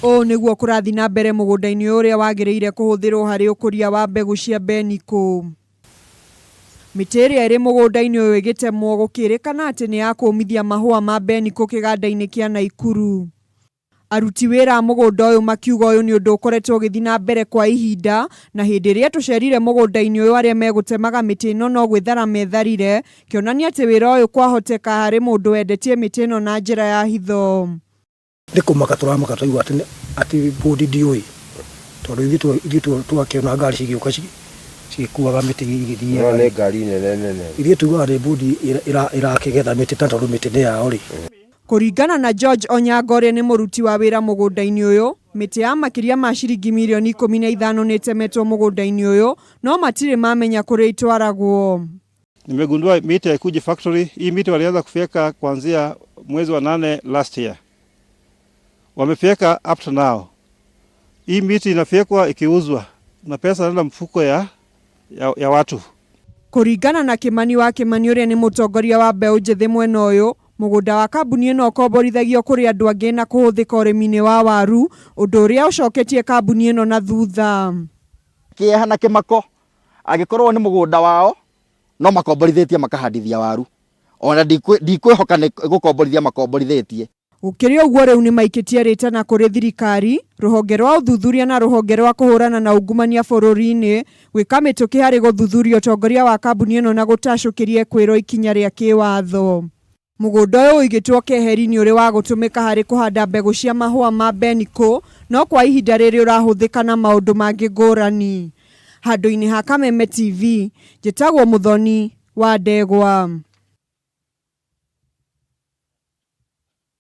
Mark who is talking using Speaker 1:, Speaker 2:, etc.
Speaker 1: Ũũ nĩguo kũrathiĩ na mbere mũgũnda-inĩ ũyũ ũrĩa wagĩrĩire kũhũthĩrwo harĩ ũkũria wa mbegũ cia mbenikũ. Mĩtĩ ĩrĩa ĩrĩ mũgũnda-inĩ ũyũ ĩgĩtemwo gũkĩrĩkana atĩ nĩ ya kũmithia mahũa ma mbenikũ kĩganda-inĩ kĩa Naikuru. Aruti wĩra a mũgũnda ũyũ makiuga ũyũ nĩ ũndũ ũkoretwo ũgĩthiĩ na mbere kwa ihinda, na hĩndĩ ĩrĩa tũcerire mũgũnda-inĩ ũyũ arĩa megũtemaga mĩtĩ ĩno no gwĩthara metharire, kĩonania atĩ wĩra ũyũ kwahoteka harĩ mũndũ wendetie mĩtĩ ĩno na njĩra ya hitho.
Speaker 2: Nĩ kũmaka tũramaka twaigua atĩ atĩ bũndi ndiũĩ tondũ ithuĩ twakĩona ngari cigĩũka cigĩkuaga mĩtĩ igĩthiaga.
Speaker 3: Nĩ ngari nene nene.
Speaker 2: Ithuĩ tugaga nĩ bũndi ĩrakĩgetha mĩtĩ ta tondũ mĩtĩ nĩ yao rĩ.
Speaker 1: Kũringana na George Onyango ũrĩa nĩ mũruti wa wĩra mũgũnda-inĩ ũyũ, mĩtĩ ya makĩria ma ciringi mirioni 15 nĩ ĩtemetwo mũgũnda-inĩ ũyũ no matirĩ mamenya kũrĩa itwaragwo.
Speaker 4: Nimegundua miti haikuji factory. Hii miti walianza kufyeka kuanzia mwezi wa 8 last year, wamefyeka up to now. Hii miti inafyekwa ikiuzwa na pesa inaenda mfuko ya watu.
Speaker 1: Kũringana na Kimani wa Kimani ũrĩa nĩ mũtongoria wa mbeũ njĩthĩ mwena ũyũ, mũgũnda wa kambuni ĩno ũkomborithagio kũrĩ andũ angĩ na kũhũthĩka ũrĩmi-inĩ wa waru, ũndũ ũrĩa ũcoketie kambuni ĩno na thutha.
Speaker 5: Kĩeha na kĩmako angĩkorwo nĩ mũgũnda wao no makomborithĩtie makahandithia waru, ona ndikwĩhoka nĩ gũkomborithia makomborithĩtie.
Speaker 1: Gũkĩrĩ ũguo rĩu nĩ maikĩtie rĩtana kũrĩ thirikari, rũhonge rwa ũthuthuria na rũhonge rwa kũhũrana na ungumania bũrũri-inĩ gwĩka mĩtũkĩ harĩ gũthuthuria ũtongoria wa kambuni ĩno na gũtacũkĩria kwĩrwo ikinya rĩa kĩwatho. Mũgũnda ũyũ ũigĩtwo keheri-inĩ ũrĩ wa gũtũmĩka harĩ kũhanda mbegũ cia mahũa ma mbenikũ, no kwa ihinda rĩrĩ ũrahũthĩka na maũndũ mangĩ ngũrani. Handũ-inĩ ha Kameme TV, njĩtagwo Mũthoni wa Ndegwa.